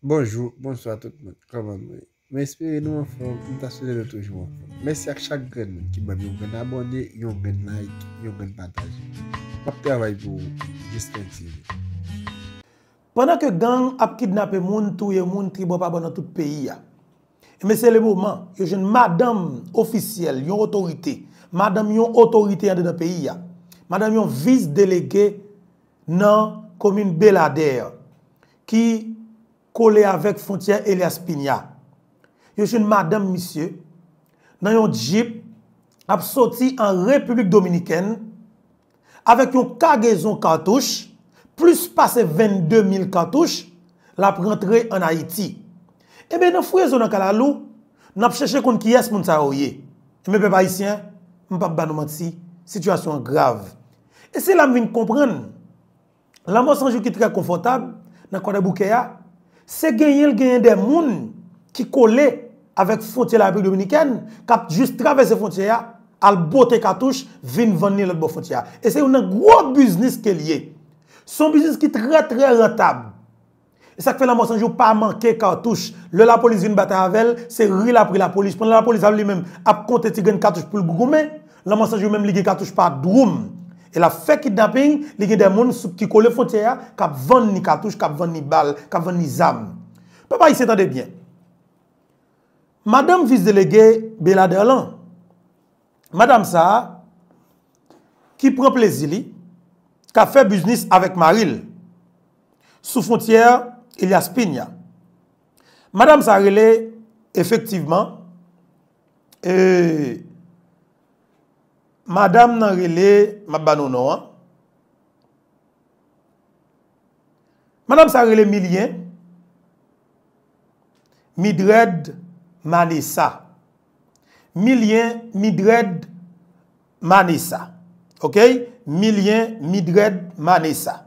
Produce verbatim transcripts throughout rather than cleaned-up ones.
Bonjou, bonswa tout moun. Kòman nou ye? Mwen espere nou anfòm, m ta swete nou toujou anfòm. Mèsi ak chak grenn moun ki ban m yon grenn abòne, yon grenn like, yon grenn pataje. M ap travay pou ou, Justin T V. Pandan ke gang ap kidnape moun, touye moun, tribò pa bò nan tout peyi a. Ebyen, se le moman, yo jwenn madanm ofisyèl, yon otorite. Madanm yon otorite anndan peyi a. Madanm yon vis delege nan komin Beladè, ki kole avèk fwontyè Elias Piña. Yo jwenn madanm misye nan yon djip ap soti an Repiblik Dominikèn avèk yon kagezon katouch, plis pase vennde mil katouch, l ap rantre ann Ayiti. Ebyen, nan fouye zo nan kalalou, n ap chèche konn kiyès moun sa yo ye. Ebyen, pèp ayisyen, m p ap ba nou manti, sitiyasyon an grav. E se la m vin konprann Lanmò San Jou ki trè konfòtab nan Kwadèboukè a, se genyen l genyen de moun ki kole avèk fwontyè Larepiblik Dominikèn, k ap jis travèse fwontyè a, al bote katouch, vin vann li lòt bò fwontyè a. E se youn nan gwo biznis ke l ye. Se yon biznis ki trè, trè rantab. E sa k fè Lanmò San Jou pa manke katouch. Lè lapolis vin batay avè l, se ri l ap ri lapolis. Pandan lapolis ap li menm ap konte ti grenn katouch pou l goumen, Lanmò San Jou menm li gen katouch pa dwoum. E l ap fè kidnaping, li gen de moun sou, ki kole fwontyè a, k ap vann ni katouch, k ap vann ni bal, k ap vann ni zam. Pèp ayisyen, tande byen. Madanm vis delege Beladè lan, madanm sa a, ki pran plezi li, k ap fè biznis avèk mari l sou fwontyè Elias Piña. Madanm sa a rele, efektivman, e, madanm nan rele, m ap ba nou non an. Madanm sa a rele Milien Midred Manessa. Milien Midred Manessa. Oke? Milien Midred Manessa.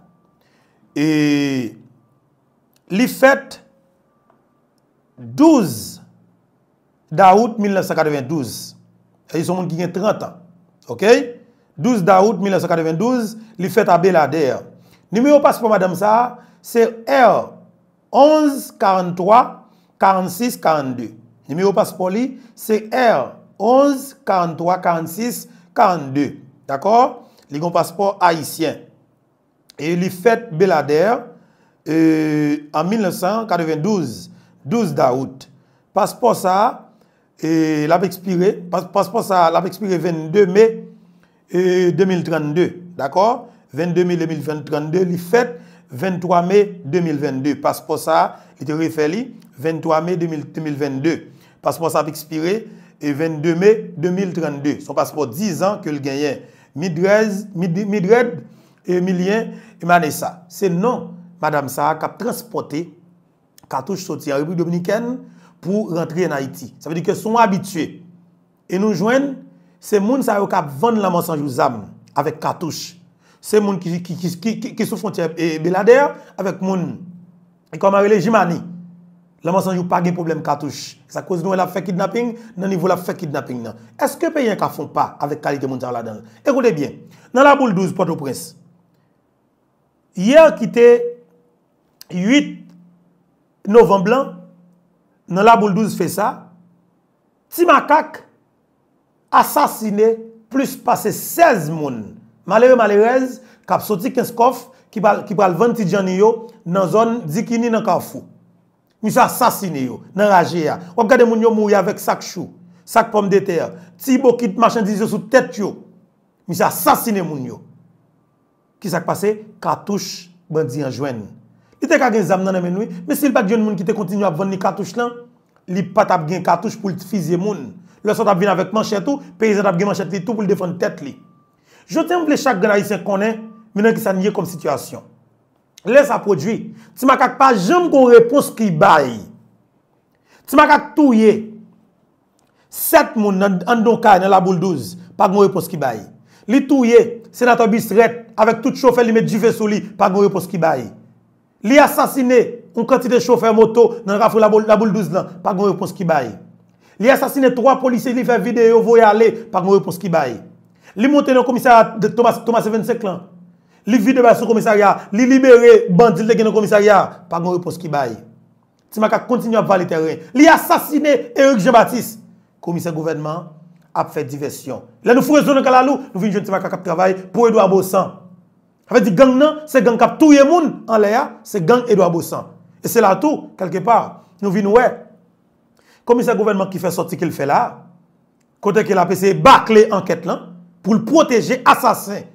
E li fèt douz dawout mil nèf san katrevendouz. Sa vle di se yon moun ki gen trant an. Oke? Douz dawout mil nèf san katrevendouz, li fèt a Beladè. Nimewo paspò madanm sa a, se R onz karannntwa karannsis karannde. Nimewo paspò li, se R onz karannntwa karannsis karannde. Dakò? Li gen yon paspò ayisyen. E li fèt Beladè, e, an mil nèf san katrevendouz, douz dawout. Paspò sa a, e, l ap ekspire, pas-, paspò sa a, l ap ekspire vennde me, e, de mil trannde, dakò? Vennde me de mil trannde, li fèt venntwa me de mil vennde. Paspò sa a, li te refè li venntwa me de mil, de mil vennde. Paspò sa ap ekspire, e, vennde me de mil trannde. Se yon paspò diz an ke l genyen. Midrez, Mid-, Midred, e, Milien, e, Manessa. Se non madanm sa a k ap transpòte katouch soti an Repiblik Dominikèn pou rantre ann Ayiti. Sa vle di ke se yon abitye. E nou jwenn, se moun sa yo k ap vann Lanmò San Jou zam avèk katouch. Se moun ki, ki, ki, ki, ki, ki sou fwontyè, e, Beladè avèk moun, e kòman rele, Jimani. Lanmò San Jou pa gen pwoblèm katouch. Sa koz nou wè l ap fè kidnaping nan nivo l ap fè kidnaping nan. Èske peyi an ka fè yon pa avèk kalite moun sa yo ladan l? Ekoute byen, nan Laboul douz, Pòtoprens, yè ki te uit novanm lan, nan Laboul douz Fesa, Ti Makak asasine plis pase sèz moun, malere, malerèz, k ap soti Kenskòf, ki pral, ki pral vann ti djanni yo nan zòn Dikini nan Kafou. Misye asasine yo nan raje a. W ap gade moun yo mouri avèk sak chou, sak pòmdetè, ti bokit machandiz yo sou tèt yo. Misye asasine moun yo. Kisa k pase? Katouch bandi an jwenn. Li te ka gen zam nan nan men l, wi, men si l pa t jwenn moun ki te kontinye ap vann li katouch lan, li pa t ap gen katouch pou l fizye moun. Lè sa w t ap vin avèk manchèt ou, peyizan t ap gen manchèt li tou pou l defann tèt li. Jodi a, m vle chak grenn Ayisyen konnen, men nan kisa n ye kòm sitiyasyon. Lè sa pwodui, Ti Makak pa janm gon repons ki bay. Ti Makak touye sèt moun nan, anndan yon kay nan Laboul douz, pa gon repons ki bay. Li touye senatè Bisrèt avèk tout chofè, li met dife sou li, pa gon repons ki bay. Li asasine yon kantite chofè moto nan kafou Laboul, Laboul douz lan, pa gon repons ki bay. Li asasine twa polisye, li fè videyo, voye ale, pa gon repons ki bay. Li monte nan komisarya de Thomas, Thomas vennsenk lan. Li vide bal sou komisarya, li libere bandi l te gen nan komisarya, pa gon repons ki bay. Ti Makak kontinye ap vale teren. Li asasine Eric Jean Baptiste. Komisè gouvènman an ap fè divèsyon. Lè nou foure zo nan kalalou, nou vin jwenn Ti Makak ap travay pou Edouard Baussan. Sa vle di gang nan, se gang k ap touye moun anlè a, se gang Edouard Baussan. E se la tou, kèlkepa, nou vin wè komisè gouvènman ki fè sòti ke l fè la a, kote ke l ap eseye bakle ankèt lan pou l pwoteje asasen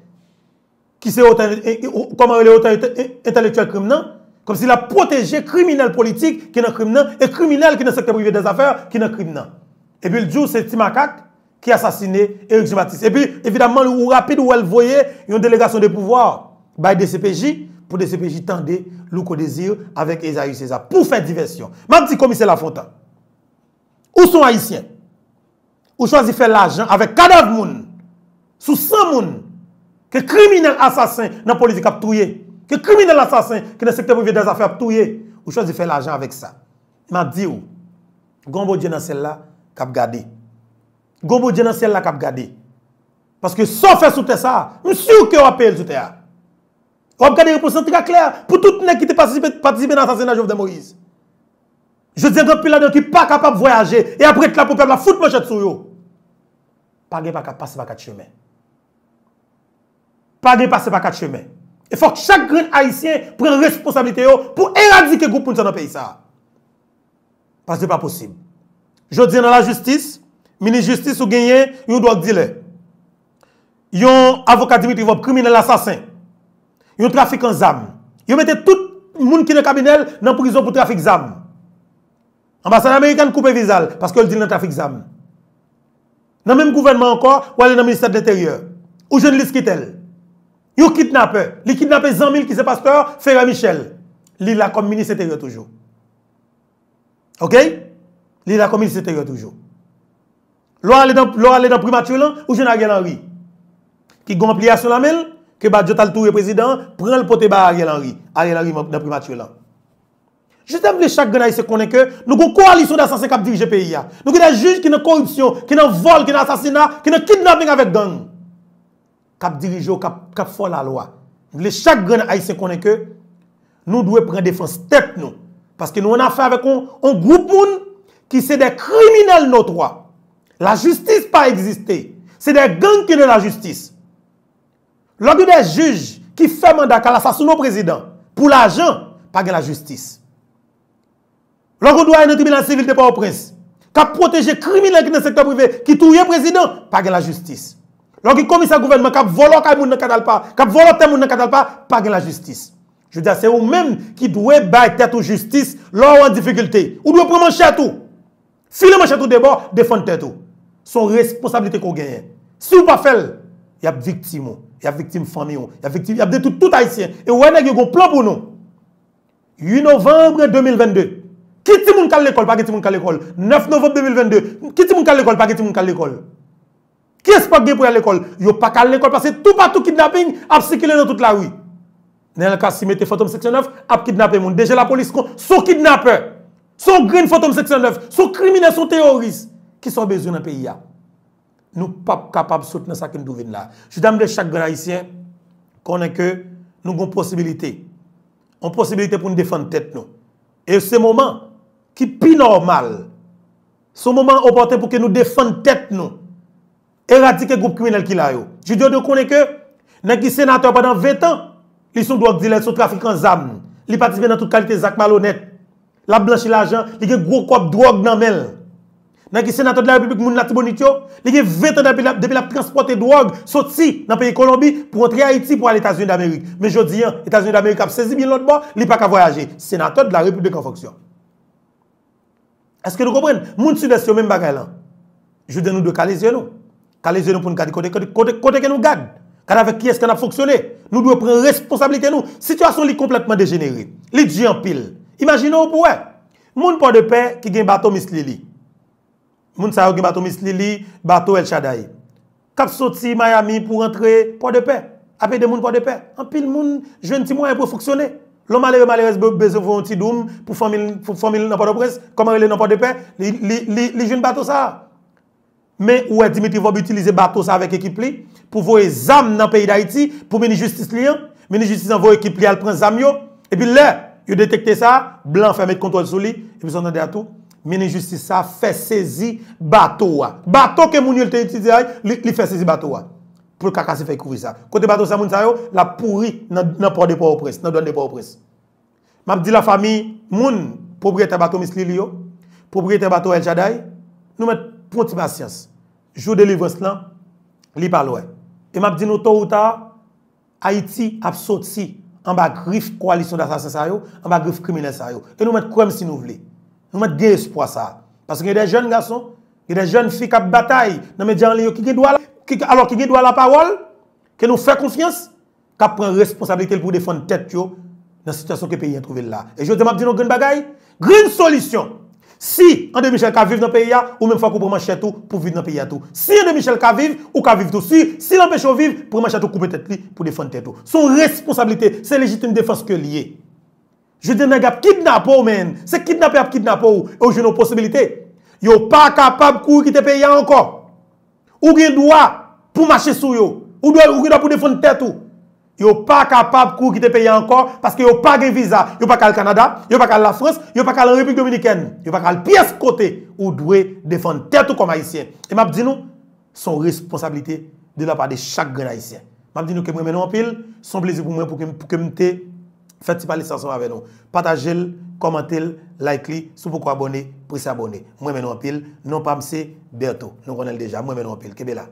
ki se otè, e, e, o- kòman rele otè ente- e- entèlektyèl krim nan, kòmsi l ap pwoteje kriminèl politik ki nan krim nan e kriminèl ki nan sektè prive dèzafè ki nan krim nan. Epi l di w se Ti Makak ki asasine Eric Jean Baptiste. Epi, evidamman, ou rapid ou wè l voye yon delegasyon de pouvwa bay D C P J pou D C P J tande Louko Désir avèk Esaü César pou fè divèsyon. M ap di komisè Lafontan, ou se yon Ayisyen. Ou chwazi fè lajan avèk kadav moun, sou san moun, ke kriminèl asasen nan politik ap touye, ke kriminèl asasen ki nan sektè prive dèzafè ap touye. Ou chwazi fè lajan avèk sa. M ap di w, gon Bondye nan syèl la k ap gade. Gon Bondye nan syèl la k ap gade. Paske sa w fè sou tè sa a, m si ke w ap peye l sou tè a. W ap gade repons lan trè klè pou tout nèg ki te patisipe, patisipe nan asasina Jovenel Moïse. Jodi a, gen anpil ladan yo ki pa kapab vwayaje e ap ret la pou pèp la fout manchèt sou yo. Pa gen pa ka pase pa kat chemen. Pa gen pase pa kat chemen. E fòk chak grenn Ayisyen pran responsablite yo pou eradike gwoup moun sa nan peyi sa a. Paske pa posib. Jodi a nan lajistis, minis jistis ou genyen yon dwòg dilè. Yon avoka Dimitri Vorbe kriminèl asasen. Yon trafikan zam. Yo mete tout moun ki nan kabinè l nan prizon pou trafik zam. Anbasad amerikèn koupe viza l paske l di l nan trafik zam. Nan menm gouvènman ankò, w ale nan ministè de lenteryè. Ou jwenn Liskitèl. Yon kidnapè. Li kidnape zanmi l ki se pastè Ferre Michel. Li la kòm minis enteryè toujou. Oke? Li la kòm minis enteryè toujou. Lè w ale nan, lè w ale nan primati lan, ou jwenn Ariel Henry. Ki gen anpliyasyon nan men l, ke Badio t al touye prezidan an, pran l pote bay Ariel Henry. Ariel Henry nan primati lan. Jodi a m vle chak grenn Ayisyen konnen ke nou gon kowalisyon dasasen k ap dirije peyi a. Nou gen de jij ki nan koripsyon, ki nan vòl, ki nan asasina, ki nan kidnaping avèk gang. K ap dirije w, k ap, k ap fè w lalwa. M vle chak grenn Ayisyen konnen ke nou dwe pran defans tèt nou. Paske nou annafè avèk yon, yon gwoup moun ki se de kriminèl notwa. Lajistis pa egziste. Se de gang ki nan lajistis. Lè w gen de jij ki fè manda k al asasinen yon prezidan pou lajan, pa gen lajistis. Lè w gen dwa nan tribinal sivil de Pòtoprens, k ap pwoteje kriminèl ki nan sektè prive, ki touye prezidan, pa gen lajistis. Lè w gen komisè gouvènman k ap vòlò kay moun nan Katalpa, k ap vòlò tè moun nan Katalpa, pa gen lajistis. Jodi a, se ou menm ki dwe bay tèt ou jistis lè w an difikilte. Ou dwe pran manchèt ou. File manchèt ou debò, defann tèt ou. Se yon responsablite ke w genyen. Si w pa fè l, y ap viktim ou, y ap viktim fanmi w, y ap viktim, y ap detwi tout Ayisyen. E w wè nèg yo gen yon plan pou nou. uit novanm de mil vennde. Ki timoun k al lekòl? Pa gen timoun k al lekòl. nèf novanm de mil vennde. Ki timoun k al lekòl? Pa gen timoun k al lekòl. Kiyès pa gen pou y al lekòl? Yo pa ka al lekòl paske toupatou kidnaping ap sikile nan tout lari. Nènèl Cassy mete fantom senk san nèf ap kidnape moun. D G lapolis kon, se yon kidnapè. Se yon grenn fantom senk san nèf. Se yon kriminèl, se yon teworis. Kisa w bezwen nan peyi a? Nou p ap kapab sot nan sa ke n twouve n la. Jodi a m vle chak grenn Ayisyen konnen ke nou gen yon posibilite. Yon posibilite pou n defann tèt nou. E se moman ki pi nòmal. Se yon moman opòten pou ke nou defann tèt nou. Eradike gwoup kriminèl ki la yo. Jodi a, w dwe konnen ke nèg ki senatè pandan ven tan, li se yon dwòg dilè, se yon trafikan zam. Li patisipe nan tout kalite zak malonèt. L ap blanchi lajan, li gen gwo kòb dwòg nan men l. Nèg ki senatè de la repiblik moun Latibonit yo, li gen ven tan depi l ap, depi l ap transpòte dwòg soti nan peyi Kolonbi pou antre Ayiti pou al Etazini Damerik. Men jodi a, Etazini Damerik ap sezi byen lòt bò, li pa ka vwayaje. Senatè de la repiblik an fonksyon. Èske nou konprann? Moun Sidès yo menm bagay lan. Jodi a nou dwe kale zye nou. Kale zye nou pou n gade kote, kote, kote, kote ke nou gad. Gade avèk kiyès ke n ap fonksyone. Nou dwe pran responsablite nou. Sitiyasyon li konplètman dejenere. Li di anpil. Imajine w pou w wè. Moun Pòdepè ki gen bato Miss Lily. Moun sa yo gen bato Miss Lily, bato El Shaddai. K ap soti Miami pou rantre Pòdepè. Ap ede moun Pòdepè. Anpil moun jwenn ti mwayen pou yo fonksyone. Lè yon malere, malerèz be-, bezwen voye yon ti doum pou fanmi l, pou fanmi l nan Pòtoprens, kòman rele nan Pòdepè, li, li, li, li jwenn bato sa a. Men ou wè Dimitri Vorbe itilize bato sa avèk ekip li pou voye zam nan peyi Dayiti pou minis jistis li an. Minis jistis lan voye ekip li al pran zam yo. Epi lè yo detekte sa, blan fè met kontwòl sou li, Epi sa w tande a tou, minis jistis sa fè sezi bato a. Bato ke moun yo te itilize a, li, li fè sezi bato a. Pou l ka kase fèy kouvri sa. Kote bato sa moun sa yo, l ap pouri nan, nan pò de Pòtoprens, nan dwàn de Pòtoprens. M ap di lafanmi, moun, pwopriyetè bato Miss Lily yo, pwopriyetè bato El Shaddai, nou mèt pran ti pasyans. Jou delivrans lan, li pa lwen. E m ap di nou, to ou ta, Ayiti ap soti anba grif kowalisyon dasasen sa yo, anba grif kriminèl sa yo. E nou mèt kwè m si nou vle. Nou mèt gen espwa sa. Paske gen de jèn gason, gen de jèn fi k ap batay nan medya an liy yo ki gen dwa, ki, alò ki gen dwa lapawòl, ke nou fè konfyans, k ap pran responsablite l pou defann tèt yo nan sitiyasyon ke peyi an twouve l la. E jodi a m ap di nou grenn bagay, grenn solisyon. Si André Michel ka viv nan peyi a, ou menm fòk ou pran manchèt ou pou viv nan peyi a tou. Si André Michel ka viv, ou ka viv tou. Si, si l anpeche w viv, pran manchèt ou koupe tèt li pou defann tèt ou. Se yon responsablite, se lejitim defans ke l ye. Jodi a nèg ap kidnape w, men. Se kidnapè ap kidnape w, e w jwenn yon posibilite. Yo pa kapab kouri kite peyi a ankò. Ou gen dwa pou mache sou yo. Ou dwe, ou gen dwa pou defann tèt ou. Yo pa kapab kouri kite peyi a ankò paske yo pa gen viza. Yo pa ka al Kanada, yo pa ka al Lafrans, yo pa ka al an Repiblik Dominikèn, yo pa ka al pyès kote. Ou dwe defann tèt ou kòm Ayisyen. E m ap di nou, se yon responsablite de la pa de chak grenn Ayisyen. M ap di nou ke m renmen nou anpil, se yon plezi pou mwen pou ke, pou ke m te fè ti pale sa ansanm avè nou. Pataje l, kòmante l, like li, si w poko abòne, prese abòne. M renmen nou anpil, non pa m se Bertho. Nou konnen l deja, m renmen nou anpil. Kenbe la.